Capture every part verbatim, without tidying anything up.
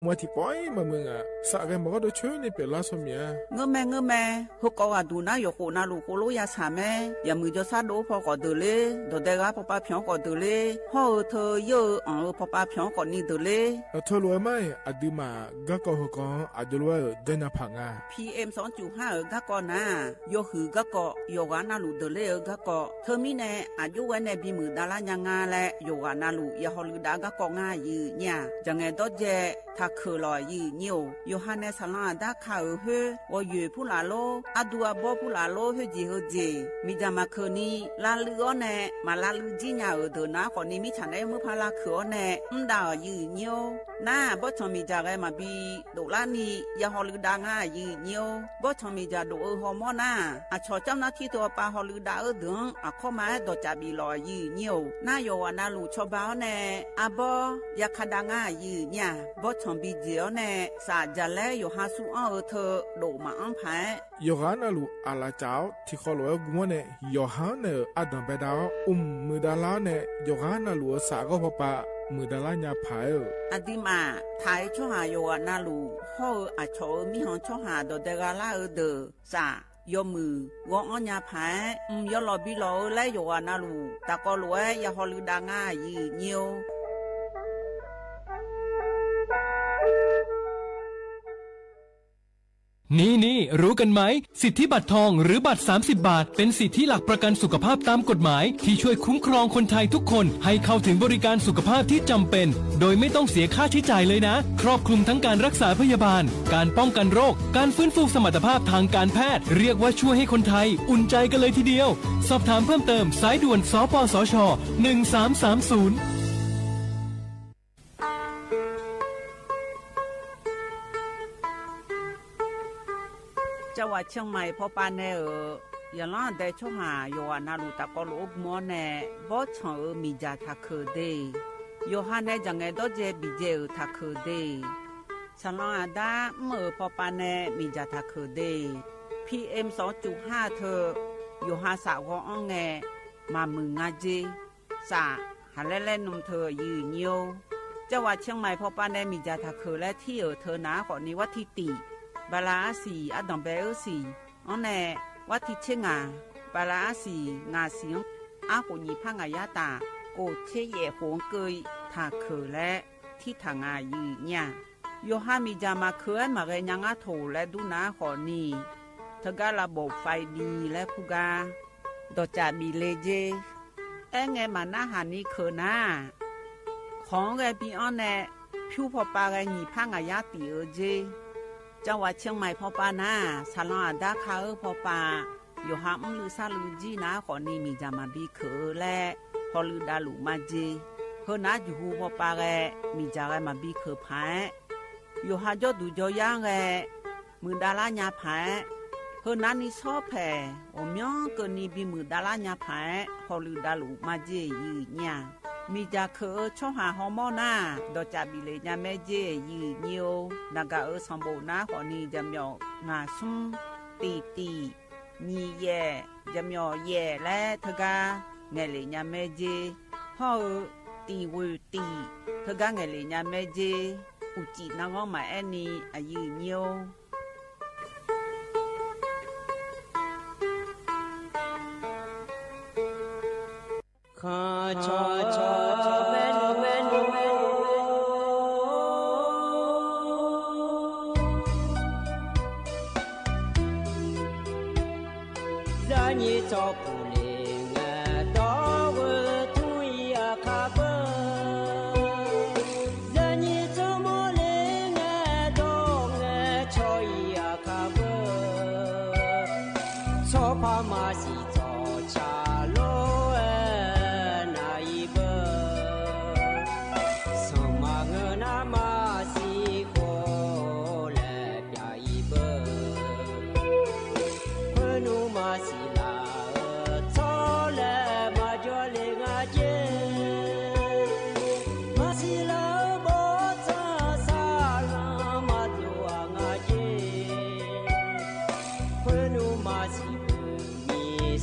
Mq-a tiqpawf-ir maqmuiq ngaq, saf ghae maqgawr dov coer ni pyeuflar sawr mia. Ngeurmae ngeurmae, heukawv ghaqduq nar yawqkhof navluf khoerlof ya saq mae. Yaqmuiq jawrshar dov-awr paw khawf deuq ler, dawqdae ghar pawpav pyanq-anr khawf deuq ler, hawr-eu teu yeur-eu anq-eu pawpav pyanq-anr khawf ni deuq ler. Aqteu lof-aer mar-iq aqduimaf garkawv heukawv-anr aqjox lof-aer-euq janrnya paq nga. P M sawr cuf har-euq garkawv nar-aq, yawhuiq garkawv, yawqghaq navluf deuq ler-eu garkawv. Teumirnae aqjox ghae nae bimuiq davlar nya nga laer yawqghaq navluf ya hawluiv dav garkawv ngar aqyuif nyir-aq, jaqngaeq dawrdzae taqkeuq lawq aqyuif nyir-or. Yawqha nae saqlanr aqdar ka-euq khoer, ghawqyoeq purlaf lor, ardu arbawr purlaf lor, khoerjeq heujeq miqdzaq maqkeuq ni lavluiv-awr nae, maqlavluiv jir nya-euq deuq nar khawf ni mirtsaq naeq-aer murpar lavkeuq-awr nae mr dav-euq aqyuif nyir-or. Nar-aq, bawrtsanq miqdzaq ghae maqbi doflar ni ya hawluiv dav ngar aqyuif nyir-or. Bawrtsanq miqdzaq dof-eu hawmawr nar-aq, aqcawq camr nar tir teu-awr pav hawluiv dav-eu deuq-anr aqkawr ma-aer dawqcaf bif lawq aqyuif nyir-or. Nar yawqghaq navluf cawba-awr nae arbawr ya ka dav ngar aqyuif nyir-aq, bawrtsanq bi jeq-awr nae saf jaqlaer yawqha sur anr-eu teu dof maqanr paq-aer, yawqghaq navluf aqlaf caf-awr tiqkhawv lof-aer gu-awr nae, yawqha-anr naeq-euq ardanq baedav-awr, mq muiq davlar-awr nae, yawqghaq navluf-euq saf ghawr pawpav muiq davlar nya paq-aer-euq. Aqduimaf taq-aer tsawrhaq yawqghaq navluf hawr-eu aqcawq-euq mirkhanq tsawrhaq dawqdae gha lar-eu deuq saf yawmuiq ghawr-anr nya paq-aer, mq yawlawq bi lawq-eu laer yawqghaq navluf tafkawv lof-aer ya hawluiv dav ngar aqyuif nyir-or. นี่ๆ รู้กันไหม สิทธิบัตรทอง หรือบัตร สามสิบ บาท เป็นสิทธิหลักประกันสุขภาพตามกฎหมาย ที่ช่วยคุ้มครองคนไทยทุกคนให้เข้าถึงบริการสุขภาพที่จำเป็น โดยไม่ต้องเสียค่าใช้จ่ายเลยนะ ครอบคลุมทั้งการรักษาพยาบาล การป้องกันโรค การฟื้นฟูสมรรถภาพทางการแพทย์ เรียกว่าช่วยให้คนไทยอุ่นใจกันเลยทีเดียว สอบถามเพิ่มเติม สายด่วน สปสช หนึ่งสามสามศูนย์ Cawghaq Ciangmaiq pawpav nae-euq yaqlanr aqdae tsawrhaq yawqghaq navluf tafkawv lof-aer gu-awr nae, bawrtsanq-euq miqdzaq taqkeuq de, yawqha nae jaqngaeq dawrdzae biqdzae-euq taqkeuq de, saqlanr aqdar mr-euq pawpav nae miqdzaq taqkeuq de, P M sawr cuf har teu yawqha saf ghawr-anr ngae maqmuiq nga jer. Saf haqlaer laer nm teu aqyuif nyir-or. Cawghaq Ciangmaiq pawpav nae miqdzaq taqkeuq laer tir-euq teu nav-aer khawf ni, war tir tiq, bala arsiq ardanq bae-eu siq-anr nae, war tir tser ngaq, bala arsiq ngaq siq-anr, arkhof nyiq par ngaq yar taf, khof tser yaef khof-anr keuv-i taqkeuq laer tir taq nga aqyuif nyir-aq, yawqha miqdzaq maqkeuv-aer maqghae nya ngar toq laer dur nav-aer khawf ni, teugar lavbof faiv bi laer kur gar dawqcaf bif le jer. Aerngae maqnarhaq ni keuq nar-aq, khawq-anr ghae bi-anr nae pyur pawpav ghae nyiq par ngaq yar tif-eu jer. Cawghaq Ciangmaiq pawpav nar-aq, saqlanr aqdar ka-eu pawpav, yawqha mrluiv sarluiv jir nav-aer khawf ni miqdzaq maqbi keuq-eu laer hawluiv davluf majer. Heunav-aer juqhu pawpav ghae miqdzaq ghae maqbi keuq paq-aer, yawqha jawrduq jawryar-anr ghae muiqdav lar nya paq-aer, heunav ni shawr paeq ghawqmyanr keuvni bimuiq davlar nya paq-aer hawluiv davluf majer aqyuif nyir-aq, miqdzaq keuq-eu tsawrhaq hawmawr nar-aq, dawqcaf bif le nya maer jer aqyuif nyir-or. Naqgaq-euq sanqbof nar khawf ni jaqmyawf ngaq smr, tiq tiq, nyiq yaef, jaqmyawf yaef laer teugar ngaeqlef nya maer jer. Hawr-eu tiq ghoeq tiq teugar ngaeqlef nya maer jer. Uqcif narghanr maqaer ni aqyuif nyir-or. Khanq cawq cawq maernmr maernmr, zarnyir tsawrpuq le ngae dawr ghoe tmr-ir aqkar beu. Zarnyir tsawrmawr le ngae dawr ngae caw-ir aqkar beu. Tsawrpar maqsiq tsawqcaq lof-aer nav-ir beu. Sanqma ngeur nar maqsiq khof laer pyav-ir beu. Khoernmr maqsiq laf-euq tsawrlaeq maqjawr le nga jer. Maqsiq laf-euq bawrtsanq saqlanr maqdov-aq nga jer. Khoernmr maqsiq pyeuf nyiq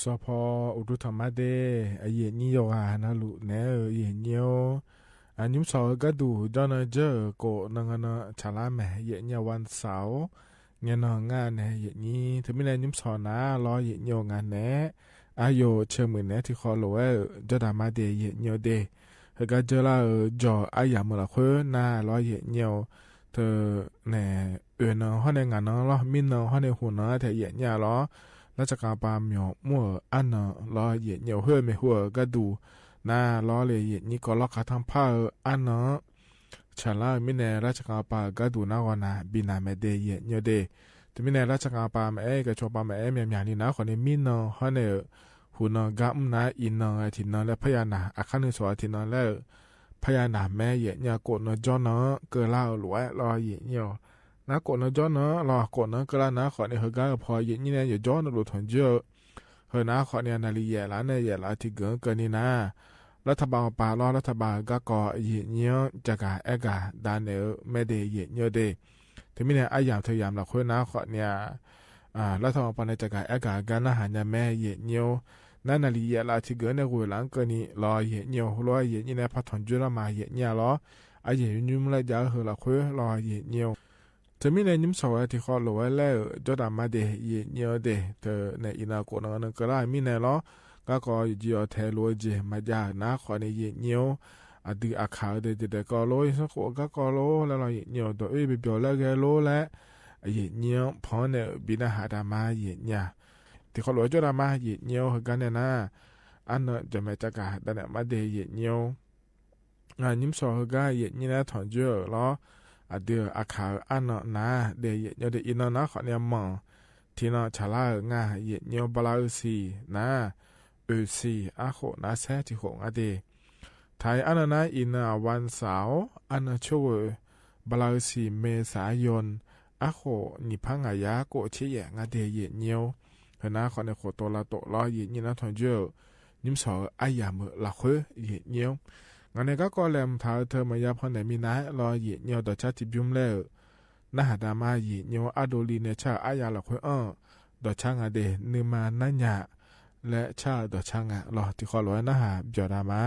Dawqpaw uqduq tanqma de, aqyuif aqnyir yawqghaq navluf naeq-aer-eu aqyuif aqnyir-or, nymr sawq-eu gharduq jawr nan jawr-euq khof nan nga nan tsaqlar mae, aqyuif aqnyir aqwar saq-or, ngaenan ngar nae aqyuif aqnyir teumirnae nymr sawq nar lawr aqyuif aqnyir-or nga naeq-aer, aqyawf caemuiq naeq-aer tiqkhawf lof-aer-euq jawrdaq ma de aqyuif aqnyir-or de. Heugar jawrlar-eu jawq aryamq-eu lafkhoer nar lawr aqyuif aqnyir-or, teu nae oeq nan hawr nae ngaq nan lawr, mirnan hawr nae huq nan-aer taef aqyuif aqnyir-a lawr, larcaq kangpav myawq mr-euq arnan lawr aqyuif aqnyir-or, khoer-eu maeqhu-euq gharduq nar lawr le aqyuif aqnyir kawv lawr kaq tanrpar-eu arnan-anr tsaqlar-eu mirnae larcaq kangpav-euq gharduq nar ghawqnaq binaeq mae de aqyuif aqnyir-or de. Teumirnae larcaq kangpav maqaer, gaqcawq pav maqaer, myaqmyaq ni nar khawf ni mirnan hawr nae-euq huq nan gar mr nar iqnan ghae tiqnan laer parya naq, aqkar nuisawq ghae tiqnan laer-euq parya naq mae, aqyuif aqnyir-a, khof nan jawr nan-anr keuvlar-eu lof-aer lawr aqyuif aqnyir-or. Nar khof nan jawr nan-anr lawr, khof nan-anr keuvlar nar khawf ni heugar-eu paw aqyuif aqnyir nae yawqjawr navluf tanqjoer-eu heu nar khawf ni naqli yaeflaf nae yaeflaf tiqgeuf-anr keuvni nar, lartaqbav pav lawr, lartaqbav-euq garkawv aqyuif aqnyir-anr jagaq aergaq davnaeq-eu mae de aqyuif aqnyir-or de. Teumirnae aryamq teu yamq lafkhoer nar khawf ni-a, lartaqbav pav nae jagaq aergaq gar narhaq nya mae aqyuif aqnyir-or. Nar naqli yaeflaf tiqgeuf-anr nae ghoeq laf-anr keuvni lawr aqyuif aqnyir-or, heulof-aer aqyuif aqnyir nae par tanqjoer lar ma aqyuif aqnyir-a lawr, aqyuif aqnyir nymr laer jav-eu heu lafkhoer lawr aqyuif aqnyir-or. Teumirnae nymr sawq ghae tiqkhawf lof-aer laer-euq jawrdaq ma de aqyuif aqnyir-or de. Teu nae iqnan khof nan nan keuvlar-euq mirnae lawr, garkawv yawqjeq yawtaeq lof-eu jeq maqjav-euq nar khawf ni aqyuif aqnyir-or, aqdui aqkaq-eu de daeqdaeq kawv lor, yawsanr khof-eu garkawv lor laer lawr aqyuif aqnyir-or, dawq oer bibyan laer ghae lor laer aqyuif aqnyir-anr pan-anr nae-euq bi narhaq daq ma aqyuif aqnyir-a. Tiqkhawf lof-aer jawrdaq ma aqyuif aqnyir-or, heugar nae nar arnan jaqmaeq cavgaq davnaeq ma de aqyuif aqnyir-or. Nymr sawq heugar aqyuif aqnyir nae tanqjoer-euq lawr, aqdui-euq aqkaq-eu arnan nar de aqyuif aqnyir-or de. Iqnan nar khawf ni-a manq tiqnan tsaqlar-euq nga aqyuif aqnyir-or, bala-eu siq nar, oeq siq arkhof nar saer tiqkhof nga de. Taq-iq arnan nar iqnan aqwar saq-or, arnan coer ghoe bala-eu siq mae saq-ar yaw, arkhof nyiq par ngaq yar khof tser yaef nga de aqyuif aqnyir-or. Heunar khawf ni khof tov lav tov lawr aqyuif aqnyir nar tanqjoer-euq nymr sawq-eu aryamq-eu lafkhoer aqyuif aqnyir-or. Ngaq nae garkawv laeqhmq taq-eu teu maqya pannaeq minav-aer lawr aqyuif aqnyir-or, dawqcar tiqbymr laer-euq narhaq daq ma aqyuif aqnyir-or, ardovli nae car-euq arya lafkhoer anr-eu dawqcar nga de. Nuima narnya laer car-eu dawqcar nga lawr, tiqkhawf lof-aer narhaq byawq daq ma.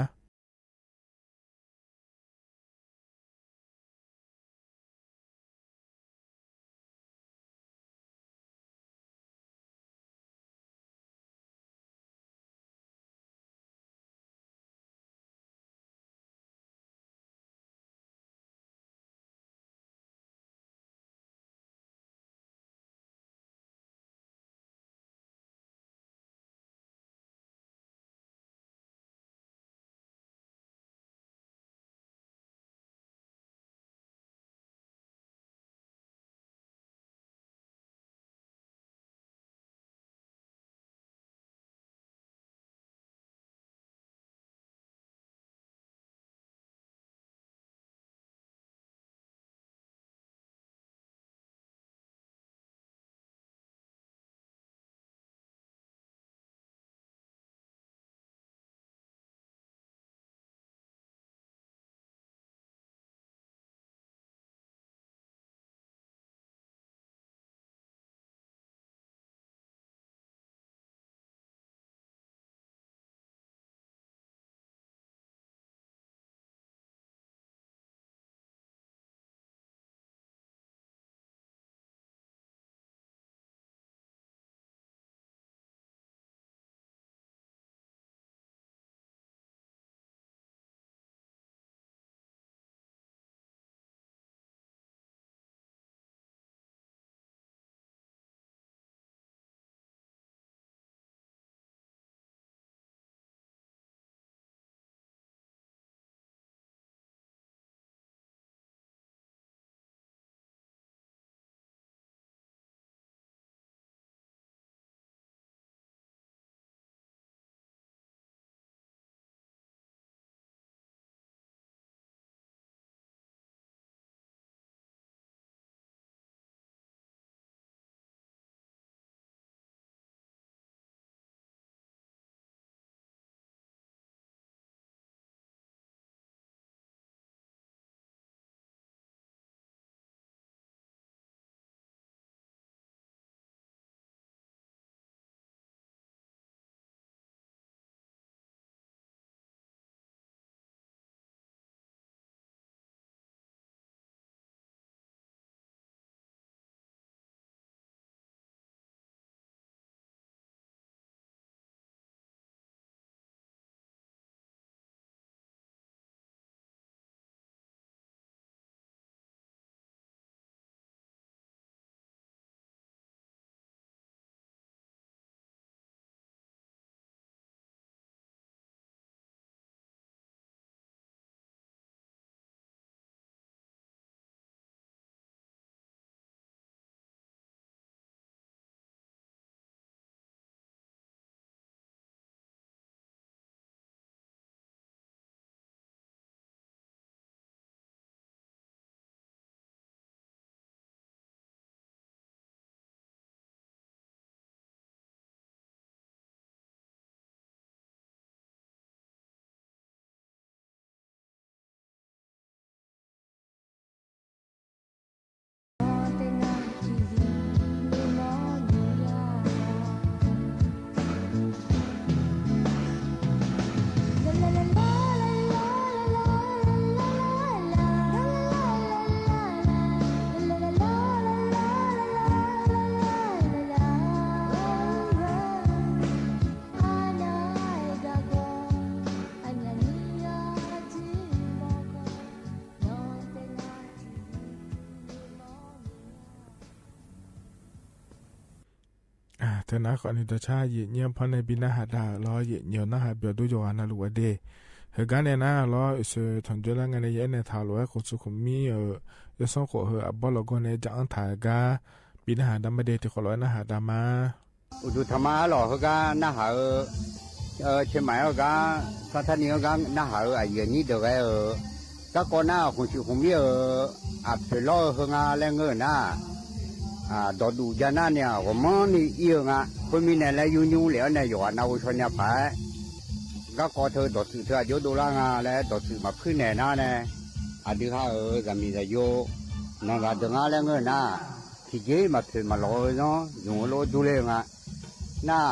Teunav khawfni dawqcar yaeq nyiq-anr pannae bi narhaq dav-euq lawr, yaeq nyiq-awq narhaq byawq dur yawqghaq navluf-a de. Heugar nae nar lawr, uqshoe tanqjoer lar ngae nae yaer naeq taq-euq lof-aer, khofsuf khofmir-euq yawsanr khof heu aqbawr lawqgawr nae jaq-anr taq-eu gar bi narhaq dav ma de. Tiqkhawf lof-aer narhaq dav ma. Uqduq taqma arlawq heugar narhaq-eu, ceqmaf-anr-eu gar, sanrtarni-anr gar narhaq-eu aqyuif aqnyir deuq ghae-eu, garkawv nar khmqshuif khmqmir-euq aqpoeq lawr-eu heu nga laer ngeur-euq nar, dawqduf ja nar ni-aq ghawqmanrni ir-eu nga. Khoermirnae laer yur nymr lef-awr nae yawqghaq nav ghovshaw nya paq-aer, garkawv teu dawqtsuif teu aqjox dovlar nga laer dawqtsuif maqpuir naeq nar nae, aqdui ha-euq zaqmiq zaqyo, nanqzaq deuq ngar laer ngeur-euq nar, tiqjeq-ir maqpoeq maqlawq-eu zanr zmq-eu lof durler-eu nga. Nar,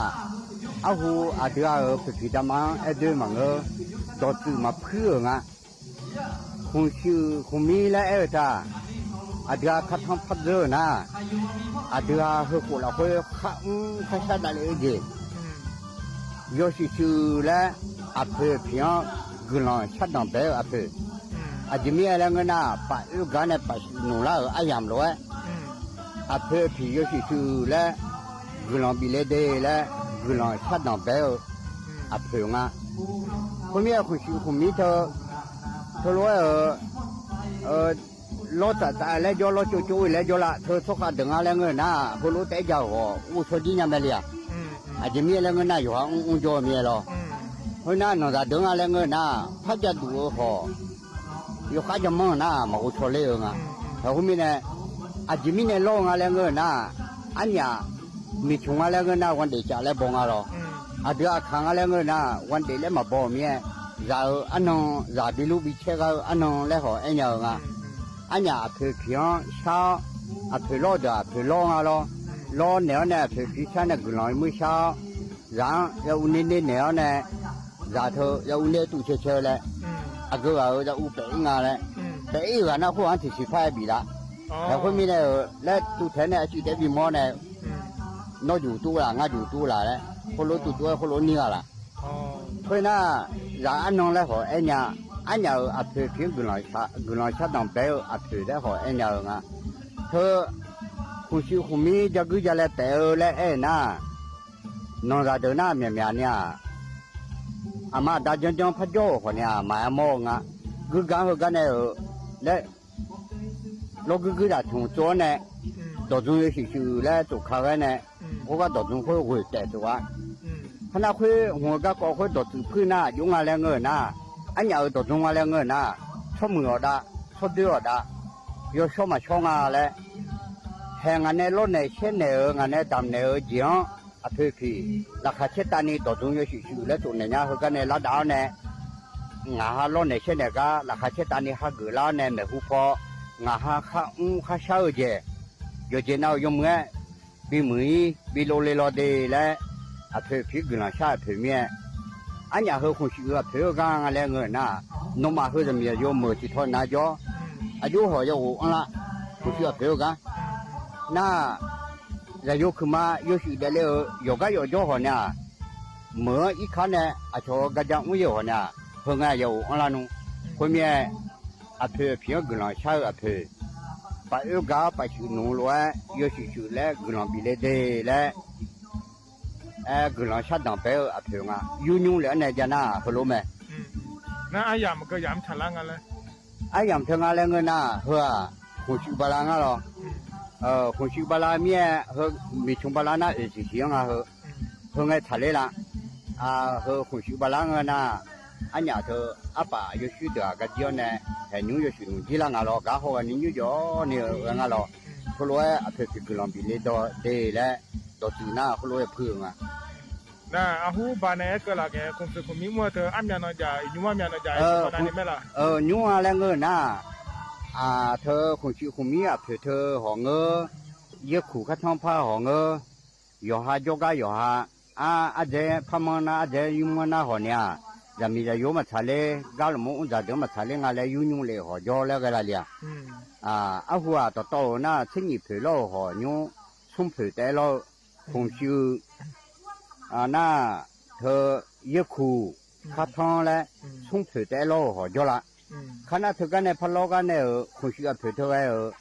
arhu aqdui ha-euq poeqpiq dama-anr aer doer maqngeur, dawqtsuif maqpuir-euq nga. Khmqshuif khmqmir laer aer-eu taq, aqdui ha kartanr par dzeur-euq nar, aqdui ha heukhof lafkhoer kharmr kharshar davle-eu jeq, yawshuif shuif laer aqpoeq piq-anr guiqlanq shardanq bae-eu aqpoeq. Aqjeq mirnae laer ngeur nar, paf oer gar nae paf shuif noeqlar-euq aryamq lof-aer, aqpoeq piq yawshuif shuif laer guiqlanq bif le de laer guiqlanq shardanq bae-eu aqpoeq nga. Khoermirnae khmqshuif khmqmir teu, teulof-aer-euq lawr tsaf tsaf laer jawr, lawr tsov tsov laer jawr la, teu tsawrkhav deuq nga laer ngeur-euq nar, heulof taef-aer ja-euq ghawq ghovshaw jir nya mae le-aq. Aqjeq mirnae laer ngeur nar, yawqha mr mr jawr-eu mirnae lawr. Khoernar nanqzaq deuq nga laer ngeur-euq nar, par ja duq-eu khawf, yawkhav ja manr-euq nar maqghovshaw ler-eu nga. Haeq khoermirnae, aqjeq mirnae lawr-eu nga laer ngeur-euq nar, arnyaf miqcmq nga laer ngeur nar, ghanqdef caf laer baw nga lawr. Aqdui aqkaq nga laer ngeur-euq nar, ghanqdef laer maqbaw-euq mirnae, zaq-eu arnan, zaq bi lur bi caer gar-eu arnan laer hawq aer nya-eu nga. Arnyaf aqpoeq piq-anr shar-awr, aqpoeq lawr deuq aqpoeq lawr nga lawr. Lawr naeq-awr nae aqpoeq piq shar nae guiqlanq muir shar-awr, zaq-anr yav uv ner ner naeq-awr nae, zaq teu yav uv ner tuv cae cae-eu laer, aqgeu ghaq-euq yav uv paef ir nga laer, paef ir-eu ghaq nar khoer-anr tiqsiq par-aer bif la. Haeq khoermirnae-euq laer tuv taef nae aqcuiv taef bimawr nae, nawr juq tuv laf, ngar juq tuv laf laer, khoerlof tuv tuv-aer khoerlof nir gha laf. Khoernar, zaq arnan laer hawq aer nya, arnyaf-euq aqpoeq piq-anr guiqlanq shardanq bae-eu aqpoeq laer hawq aer nya-eu nga. Teu khmqshuif khmqmir ja guir ja laer taef-eu laer aer-eu nar, nanqzaq deuq nar myaqmyaq ni-aq, aqma aqda janrjanr par jawr-euq khawf ni-aq maqaer mawr-eu nga. Guirgaq-anr heugar nae-euq laer lawr guir guir zaq tmq tsov-awr nae, dawqdzm yawshuif shuif laer tsofka ghaer nae, khoergar dawqdzm khoer ghoeq taef tsov-a. Kharnar khoer hmq-eu garkawv khoer dawqtsuif puir nar aqjox nga laer ngeur-euq nar, arnyaf-euq dawqdzm nga laer ngeur-euq nar, tsawrmuiq-awq dav, tsawrdoer-awq dav, yawshawr maqshawr nga laer, haeq ngaq nae lawrnaeq shaernaeq-euq, ngaq nae damqnaeq-euq jeq-anr aqpoeq piq laqkhaq caertavni dawqdzm yawshuif shuif laer tsofnaeq nya heugar nae lardav-awr nae, ngaq ha lawrnaeq shaernaeq gar laqkhaq caertavni hageuf lar-awr nae maeqhu paw, ngaq ha kharmr kharshar-eu jeq, yawqjeq nav-euq yawmuiq-aer bimuiq-ir bi lov le law de laer, aqpoeq piq guiqlanq shar aqpoeq mir-aer, arnyaf heu khmqshuif-eu aqpoeq-eu gar nga laer ngeur-euq nar, nawmaf heu zaqmiq zaqyo meuq tiqtawq nav jawr, aqjox hawq yaghof anrlar, khmqshuif aqpoeq-eu gar nar, zaqyo kuiqma yawshuif daefle-eu yawqgar yawqjawr hawq nae-aq, meuq-anr irkar nae aqcawq-euq garja mr-ir-euq hawq nae-aq, heu ngae yaghof anrlar nmr. Khoermirnae, aqpoeq piq-anr guiqlanq shar-eu aqpoeq, paf oer gar paf shuif nmq lof-aer yawshuif shuif laer guiqlanq bif le de laer, aer guiqlanq shardanq bae-eu aqpoeq nga. Yur nymr lef-anr nae ja nar heulof mae. Nar aryamq teu nga laer, aryamq teu nga laer ngeur nar heu-aq, khmqshuif bala ngar lawr. Khmqshuif bala mir-aer heu miqcmq bala nar oeq siq siq-anr nga heu. Heu ngae tsaqler la. Heu khmqshuif bala ngeur nar, arnyaf teu arpaf yawshuif deuq-aq garjir-awr nae, haeq nymr yawshuif nmq jir lar nga lawr, gar hawr ghaq ni nymr jawr ni-eu ghae ngar lawr. Khoerlof-aer aqpoeq piq guiqlanq bif le daw de laer dawqtsuif nar khoerlof-aer puir-eu nga. Nar arhu baq nae aer keuv laf ngae, khmqshuif khmqmir mr-eu teu armyavnan jav-eu, nymr armyavnan jav-eu, nymr-a laer ngeur-euq nar, teu khmqshuif khmqmir aqpoeq teu hawq ngeur, yaerkuq kartanr par hawq ngeur, yawqha jawrgar yawqha, ardzaer parmanr nar ardzaer yurmanr nar hawq ni-aq, zaqmiq zaqyo maqtsaq ler, gar lmq mr dzaq deuq maqtsaq ler nga laer yur nymr lef hawq jawr laer ghae la le-aq. Arhu-aq dawqtawv-euq nar tser nyif poeq lawr-euq hawq nymr, smr poeq taef-aer lawr-eu, khmqshuif nar, teu yaerkuq kartanr laer, smr poeq taef-aer lawr-euq hawq jawr la. Kar nar teugar nae par lawr gar nae-euq khmqshuif aqpoeq teu ghae-euq,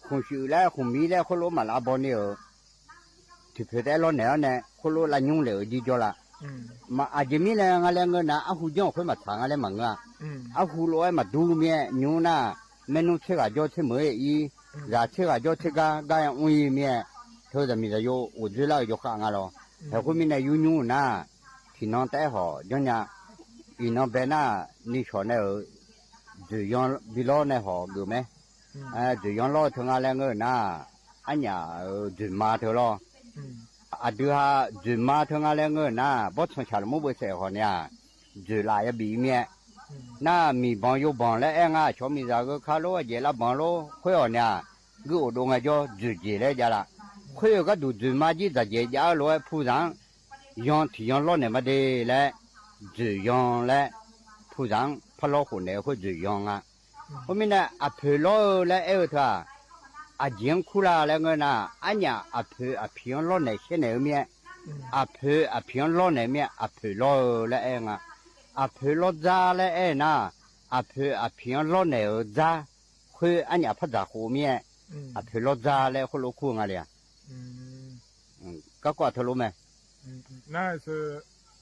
khmqshuif laer khmqmir laer khoerlof maqlav baw ni-euq, tiqpoeq taef-aer lawrnaeq-awr nae khoerlof lavnymr laeq-euq jir jawr la. Aqjeq mirnae nga laer ngeur nar, arhu janr-euq khoer maqtsaq nga laer maqngeur-a. Arhu lof-aer maqdur mir-aer nymr nar, maernmr tser ghaq jawr tser meuq-ir, zaq tser ghaq jawr tser gar gar-aer mr-ir mir-aer, teu zaqmiq zaqyo ghofdzoer lar-eu jawrkhav nga lawr. Haeq khoermirnae yur nymr-eu nar, tiqnan taef-aer hawq janrnya. Iqnan bae nar, nishawq nae-euq dzoeqyan bilawr nae hawq geuf mae. Dzoeqyan lawr-eu teu nga laer ngeur-eu nar, arnyaf-euq dzoeqma teu lawr. Aqdui ha dzoeqma teu nga laer ngeur-eu nar, bawrtsanq shaqlmur beusaef hawq nae-aq, dzoeqlaf yabif-ir mir-aer. Nar miqbanq yawbanq laer aer nga, aqcawq miqzaq gheu ka lof aqjeq lavbanq lof khoer hawq nae-aq, guir of dov ngaejawr dzoeqjeq laer jav la. Khoer-euq gharduq dzoeqma jir dzaqjeq jav-eu lof-aer puzaq-anr yan tiqyan lawrnaeq ma de laer, dzoeqyan laer puzaq-anr par lawr khofnaeq-eu khoer dzoeqyan nga. Khoermirnae aqpoeq lawr-eu laer aer-eu teu-aq, aqjeq-anr kur la laer ngeur nar, arnyaf aqpoeq aqpiq-anr lawrnaeq shaernaeq-eu mir-aer, aqpoeq aqpiq-anr lawrnaeq mir-aer aqpoeq lawr-eu laer aer nga. Aqpoeq lawr dzar laer aer nar, aqpoeq aqpiq-anr lawrnaeq-euq dzar khoer arnyaf par dzaq khof mir-aer, aqpoeq lawr dzar laer khoerlof kur-eu nga le-aq. Garkawv-aq teulof mae. Nar,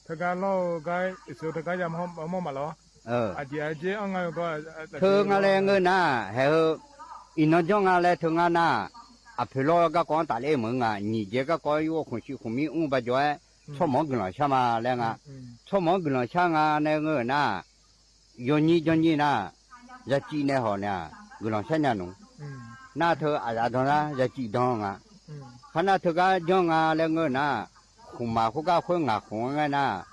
teugar lawr-eu gar, teugar ya mawr maqlawr. Aqjeq aqjeq-anr nga-eu gar, teu nga laer ngeur nar, haeq-eu iqnan janr nga laer teu ngar nar, aqpoeq lawr-eu garkawv-anr tafler meuq-eu nga, nyiq jae garkawv-anr yur-awr khmqshif khmqmir mr ba jawr-aer, tsawrmawq-anr guiqlanq shar ma laer nga. Tsawrmawq-anr guiqlanq shar nga nae ngeur-eu nar, yawnyir janrnyir nar, yaciv nae hawq nae-aq, guiqlanq shar nya nmr. Nar teu aqzaf dan nar yaciv dan nga. Khar nar teugar janr nga laer ngeur-eu nar, khmqmaq khoergar khoer ngaq khmq-anr ngae nar,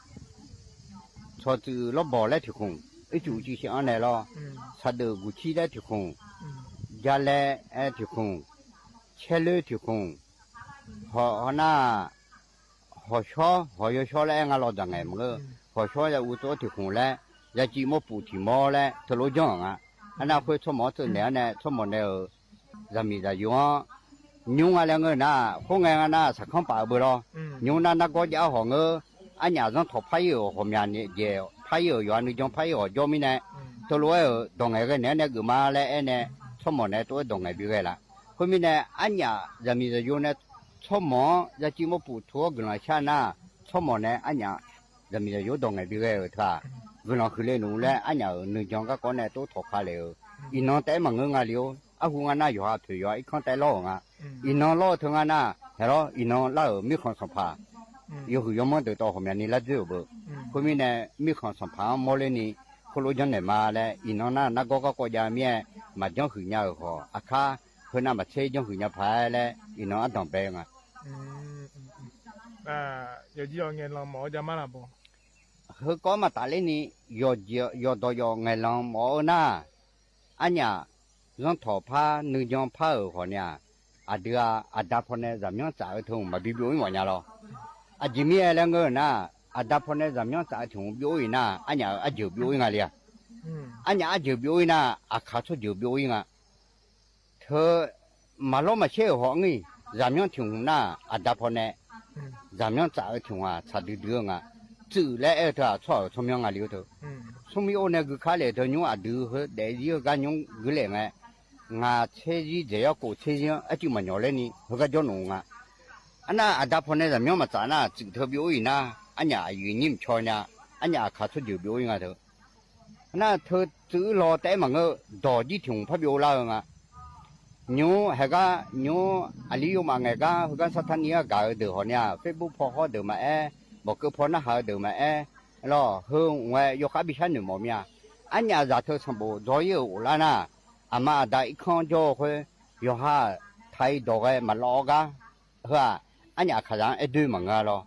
tsawqtsuif lawrbawq laer tiq khmq, ircuf uqcif shif-anr nae lawr, saqdeuf guqcir laer tiq khmq, jalae-aer tiq khmq, caerloer tiq khmq, hawq nar, hawqshawr hawq yawshawr laer aer nga lawr dzaq ngaeq maqngeur. Hawqshawr ya uv tsov-aer tiq khmq laer, yaciv mawrpuf tiq mawr laer teulof janr-euq nga. Arnar khoer tsawrmawq-anr tseuvnaeq-awr nae tsawrmawq nae-euq zaqmiq zaqyo-anr nymr nga laer ngeur nar, khoerngae nga nar saqkanr paf-eu beu lawr. Nymr nar nargawr jav-awr hawq ngeur. Arnyaf zanrtawq par-ir-euq ghawqmya naeqjaeq par-ir-euq yawqha nuijan par-ir ghawq jawr mirnae, teulof-aer-euq dawq ngaeq ghae naeq-aer nae geufma laer aer nae, tsawrmawq nae tov-aer dawq ngaeq bi ghae laf. Khoermirnae, arnyaf zaqmiq zaqyo nae tsawrmawq-anr yaciv mawrpuf tov-awr guiqlanq shar nar, tsawrmawq nae arnyaf zaqmiq zaqyo dawq ngaeq bi ghae-euq teu-aq, guiqlanq huiqle nmr laer arnyaf-euq nuijan garkawv nae tov tawqka le-eu, iqnan taef-aer maqngeur nga le-or. Arhu nga nar yawqha poeq yawqha irkanr taef lawr-euq nga. Iqnan lawr-eu teu nga nar, haeq lawr iqnan lar-euq mirkhanq sanqpaq yawhuiq yawmanr deuq tawv ghawqmyani lar dzoer-euq beu. Khoermirnae, mirkhanq sanqpaq-anr mawrler ni khoerlof janrnaeq ma laer, iqnan nar nargawr garkawv jav mir-aer, maqjanr huiq nya-euq khawf, aqkar heunav maqtser janr huiq nya paq-aer laer, iqnan ardanq bae nga. Yawqjeq yawq ngaeqlanq mawf-eu jav mar laf bawq. Heukawv maqtaf ler ni, yawqjeq yawqdawq yawq ngaeqlanq mawf-eu nar, arnyaf zanrtawq par nuijan par-euq khawf ni-aq, aqdui-a aqda pawnae zaqmyanr tsaf-eu teu hmq maqbi byov-ir mawf nya lawr. Aqjeq mirnae laer ngeur-euq nar, aqda pawnae zaqmyanr tsaf-eu tiq hmq byov-ir nar, arnyaf-euq arjeuq byov-ir nga le-a. Arnyaf arjeuq byov-ir nar, aqkaq tsawrjeuq byov-ir nga. Teu maqlawr maqshaer-euq hawq ngir, zaqmyanr tiq hmq nar aqda pawnae zaqmyanr tsaf-eu tiq hmq-aq tsaq duidui-eu nga. Tsuif laer aer-eu teu-aq tsawrhaq-euq tsawrmyanr nga le-eu teu. Smrmir or nae guikar lef teu nymr aqdui heu daef zir-eu gar nymr guilaef ngae, ngaq tser zir dzaeq-awr kof tser zir-anr arcuiv maqnyawq ler ni heugar jawr nmr nga. Arnar aqda pawnae zaqmyanr maqtsaf nar tsuif teu byov-ir nar, arnyaf aqyuif nyir mqcaw nya, arnyaf aqkaq tsawrjeuq byov-ir nga teu. Arnar teu tsuif-ir law taef-aer maqngeur, dawq jir tiq hmq par byov lar-eu nga. Nymr haeq gar nymr aqli yawmaf ngaeq gar heugar sartar ni-anr gaq-eu deuq hawq ni-aq, Facebook paw hawr deuq maqaer, bawqkeuv paw narhaq-eu deuq maqaer, lawr heu mq-aer yawkhav bishar noeq mawf mir-a. Arnyaf zaq teu sanqbof dzaw-ir-euq ghoflar nar, aqma aqda irkanr jawr-eu khoer, yawqha-aq taq-ir dawq ghae maqlawv-awr gar, heu-aq, arnyaf aqkaqzaq-anr aer doe maqngeur-a lawr.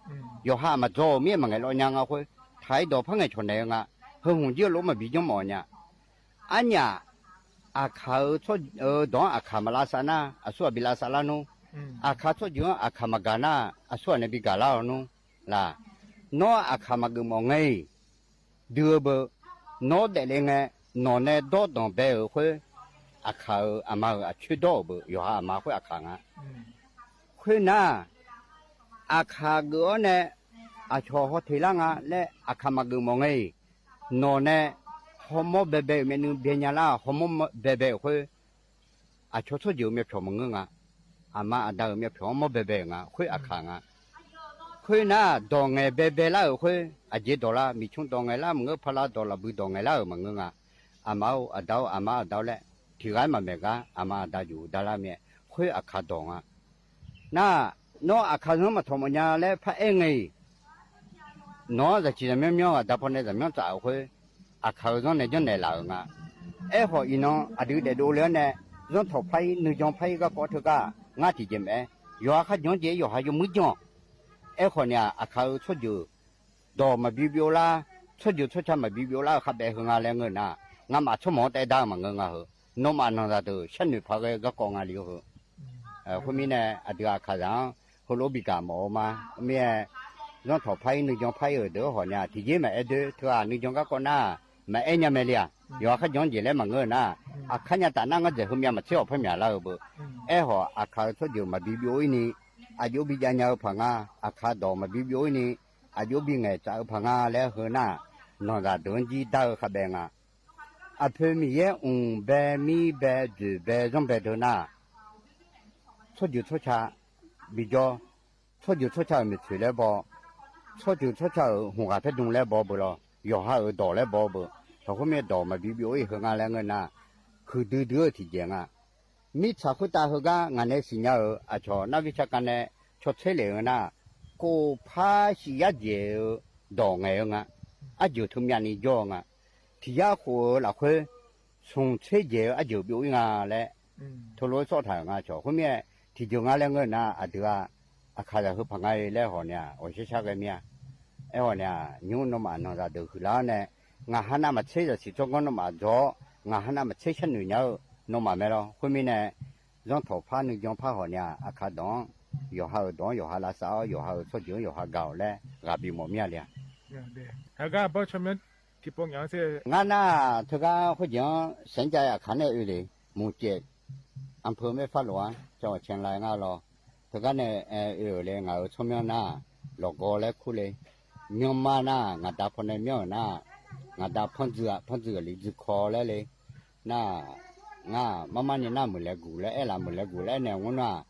Yawqha maqdzaw-euq mir-aer maqngaeq lawv nya nga khoer, taq-ir dawq par ngaeqcawq naeq-eu nga. Heu hmq jir-eu lof maqbi janr mawf nya. Arnyaf aqkaq-eu dawq-anr aqkaq maqlavsav nar, aqsur aqbi lavsav lar nmr. Aqkaq tsawrjeuq-anr aqkaq maqgaq nar, aqsur aqnae bi gaq lar-eu nmr. Laq, nawr aqkaq maqgeuf mawf ngae-iq, dui-eu beu, nawr daefle ngae, nawq nae dawr danqbae-euq khoer, aqkaq-euq aqma-euq aqcoer dawr-euq beu, yawqha aqma khoer aqkaq nga. Khoernar, aqkaq geuf-awr nae aqcawq haw teq lar nga laer aqkaq maqgeuf mawf ngae-iq, nawq nae hawmawr baebae-euq myavnuiv byae nya lar, hawmawr baebae-euq khoer, aqcawq tsawrjeuq-euq myavpyawq maqngeur nga. Aqma aqda-euq myavpyawq-anr mawr baebae-euq nga, khoer aqkaq nga. Khoer nar, dawq ngaeq baebae lar-euq khoer aqjeq dawq lar, miqcmr dawq ngaeq lar maqngeur, pala dawq lafbui dawq ngaeq lar-euq maqngeur nga. Aqma-or aqda-or, aqma aqda-or laer, tiq ghaq-aer maqmaeq gar, aqma aqda yuf-eu dar lar mir-aer, khoer aqkaq dawq nga. Nar, nawr aqkaq zanr maqtawq mawf nya laer paraer ngae-iq, nawq-anr zaqciq zaqmyanr myanr-eu aqda pawnae zaqmyanr tsaf-euq khoer, aqkaq-eu zanr nae janrnaeq laf-euq nga. Aerkhawf iqnan aqdui daefdov le-anr nae, zanrtawq par-ir nuijan par-ir garkawv teugar ngar tiqjeq maqaer, yawqha kharjan-anr jeq-aer yawqha yawmuir jan. Aerkhawf ni-aq, aqkaq-eu tsawrjeuq dawq maqbi byov lar, tsawrjeuq tsawrca maqbi byov lar-eu khabaev heu nga laer ngeur nar, ngamaf tsawrmawq-anr taef-aer dar-eu maqngeur nga heu. Nawmaf nanqzaq deuq sharnoeq paq ghae-eu garkawv nga le-eu heu. Khoermirnae, aqdui aqkaqzaq-anr heulof-aer bigaq mawf-eu ma. Khoermirnae, zanrtawq par-ir nuijan par-ir-euq deuq-anr hawq nya tiqjeq maqaer doer teughaq nuijan garkawv nar, maqaer nya mae le-aq. Yawqha kharjan-anr jeq laer maqngeur-eu nar, aqkar nya taf nar ngar dzaeq heumyav maqtser awq par myaq lar-eu beu. Aerkhawf, aqkaq-eu tsawrjeuq maqbi byov-ir ni, aqjox bi jav nya-eu paq nga, aqkaq dawq maqbi byov-ir ni, aqjox bi ngaeqtsaf-eu paq nga laer heu nar, nanqzaq deuq-anr jir dar-eu khabaev nga. Aqpoeq Miqyaer mq bae mir bae dzoeq bae zanr bae deuq nar, tsawrjeuq tsawrca bijawr, tsawrjeuq tsawrca-euq maeqtsoeq laer baw, tsawrjeuq tsawrca-euq hmqghaq paer dm laer baw beu lawr, yawqha-euq dawq laer baw beu. Tawq khoermirnae dawq maqbi byov-ir heu nga laer ngeur nar, huiqdui dui-eu tiqjeq nga. Mirtsaq khoertav heugar ngaq nae siqnya-euq aqcawq narvir tsarkav nae cawtser lef-eu nar, kov par shif yar dzaeq-eu dawq ngaeq-eu nga. Arjeuq teumyav ni jawr-eu nga. Tiq yar khof-eu lafkhoer, smq tser dzaeq-eu arjeuq byov-ir nga laer, teulof-aer sawr taq-euq nga cawq. Khoermirnae, tiqjeuq nga laer ngeur nar, aqdui-aq, aqkaqzaq heu paq nga-e laer hawq nar-aq, ghawqshar shar ghae mir-a. Aerkhawf nar-aq, nymr nawmaf nanqzaq deuq huiqlar-awr nae, ngaq ha nav maqtser zaqsiq tsawrganr nawmaf dzaw-awr, ngaq ha nav maqtser sharnoeq nya-eu nawmaf mae lawr. Khoermirnae, zanrtawq par nuijan par hawq nar-aq, aqkaq dawq-anr, yawqha-euq dawq-anr yawqha lavsav-awr, yawqha-euq tsawrjeuq-anr yawqha gaq-awq laer ghaq bimawf mir-a le-a. Ngar nar-aq, teugar khoerjeq-anr saeqjav-aer aqkaq nae oe le, muqcaev อำเภอแม่ฟ้าหลวง จังหวัดเชียงราย ngar lawr. Teugar nae oe-euq le, ngaq-euq tsawrmyanr nar-aq, Lawqgaw laer kur le. Myanrma nar-aq, ngaq da pawnae myanr-euq nar-aq, ngaq da Panrdzui-aq, Panrdzui-aq li Dzuikawv laer le. Nar-aq, ngar-aq, marmar ni nar-aq, Meuqlaeq guq laer aer laf, Meuqlaeq guq laer aer naeq-eu ngar nar-aq,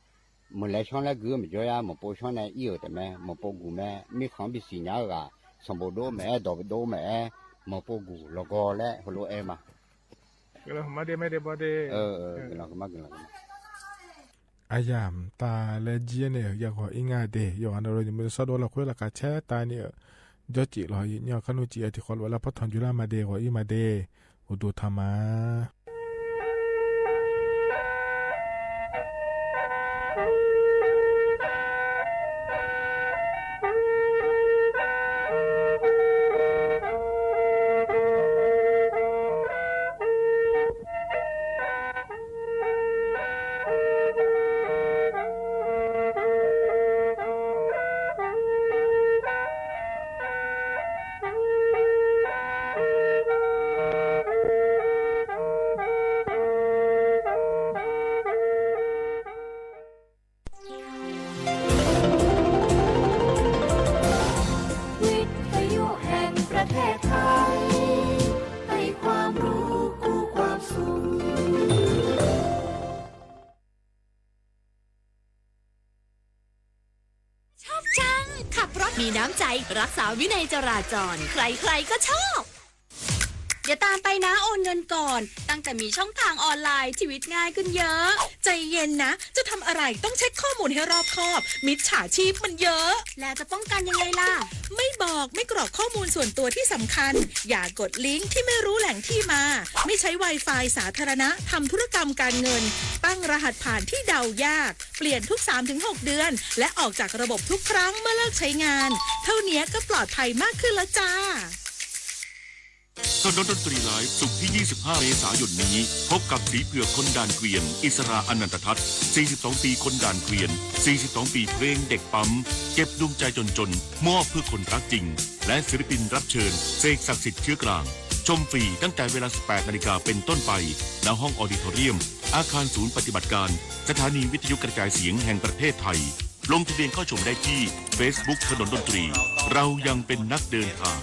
Meuqlaeq shawr laer gui-eu maqjawr yar, Meuqpov shawr nae ir-euq taef mae. Meuqpov guq mae, mirkhanq-anr bisiq nya-eu ghaq, sanqbof dov maeq-aer, dawq dov maeq-aer, Meuqpov guq Lawqgaw laer heulof-aer ma. Aqyamq tav laer jir-aer nae-euq yaghawq ir nga de. Yawqghaq navluf nymq-mr sawrdov lafkhoer laqkhaq caer tav ni-euq jawrcif lawq, nymr-aq kar nmr cif-aer tiqkhawf lof-aer lar pawrtanq jurlar ma de, ghawq ir ma de. Uqduq taq ma. วิทยุแห่งประเทศไทย ให้ความรู้คู่ความสุข ชอบจัง ขับรถมีน้ำใจ รักษาวินัยจราจร ใครๆก็ชอบ อย่าตามไปนะ โอนเงินก่อน ตั้งแต่มีช่องทางออนไลน์ ชีวิตง่ายขึ้นเยอะ ใจเย็นนะ จะทำอะไรต้องเช็คข้อมูลให้รอบคอบ มิจฉาชีพมันเยอะ แล้วจะป้องกันยังไงล่ะ ไม่บอก ไม่กรอกข้อมูลส่วนตัวที่สำคัญ อย่ากดลิงก์ที่ไม่รู้แหล่งที่มา ไม่ใช้ Wi-Fi สาธารณะ ทำธุรกรรมการเงิน ตั้งรหัสผ่านที่เดายาก เปลี่ยนทุก สามถึงหก เดือน และออกจากระบบทุกครั้งเมื่อเลิกใช้งาน เท่านี้ก็ปลอดภัยมากขึ้นแล้วจ้า ถนนดนตรีไลฟ์ ศุกร์ที่ ยี่สิบห้า เมษายนนี้ พบกับสีเผือกคนด่านเกวียน อิสรา อนันตทัศน์ สี่สิบสอง ปีคนด่านเกวียน สี่สิบสอง ปีเพลงเด็กปั๊ม เก็บดวงใจจนๆ มอบเพื่อคนรักจริง และศิลปินรับเชิญ เสกศักดิ์สิทธิ์เชื้อกลาง ชมฟรีตั้งแต่เวลา สิบแปดนาฬิกาเป็นต้นไป ณ ห้องออดิทอเรียม อาคารศูนย์ปฏิบัติการ สถานีวิทยุกระจายเสียงแห่งประเทศไทย ลงทะเบียนเข้าชมได้ที่ Facebook ถนนดนตรี เรายังเป็นนักเดินทาง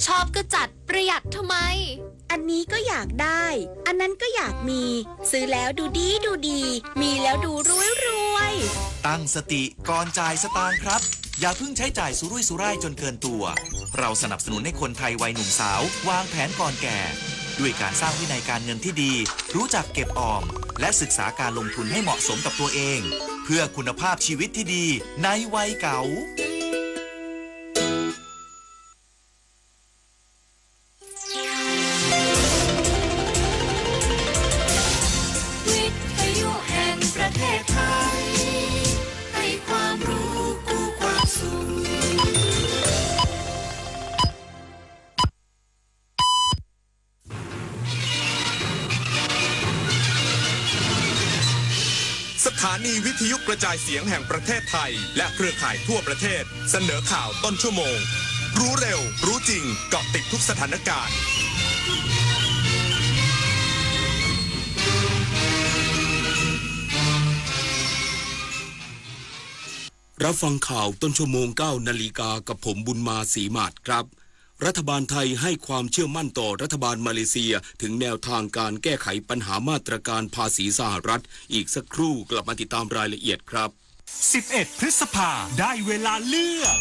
ชอบก็จัด ประหยัดทำไม อันนี้ก็อยากได้ อันนั้นก็อยากมี ซื้อแล้วดูดีดูดี มีแล้วดูรวยรวย ตั้งสติก่อนจ่ายสตางค์ครับ อย่าเพิ่งใช้จ่ายสุรุ่ยสุร่ายจนเกินตัว เราสนับสนุนให้คนไทยวัยหนุ่มสาววางแผนก่อนแก่ ด้วยการสร้างวินัยการเงินที่ดี รู้จักเก็บออม และศึกษาการลงทุนให้เหมาะสมกับตัวเอง เพื่อคุณภาพชีวิตที่ดีในวัยเก๋า วิทยุแห่งประเทศไทย ให้ความรู้คู่ความสุข สถานีวิทยุกระจายเสียงแห่งประเทศไทย และเครือข่ายทั่วประเทศ เสนอข่าวต้นชั่วโมง รู้เร็ว รู้จริง เกาะติดทุกสถานการณ์ รับฟังข่าวต้นชั่วโมง เก้านาฬิกา กับผมบุญมา ศรีหมาดครับ รัฐบาลไทยให้ความเชื่อมั่นต่อรัฐบาลมาเลเซีย ถึงแนวทางการแก้ไขปัญหามาตรการภาษีสหรัฐ อีกสักครู่กลับมาติดตามรายละเอียดครับ สิบเอ็ด พฤษภา ได้เวลาเลือก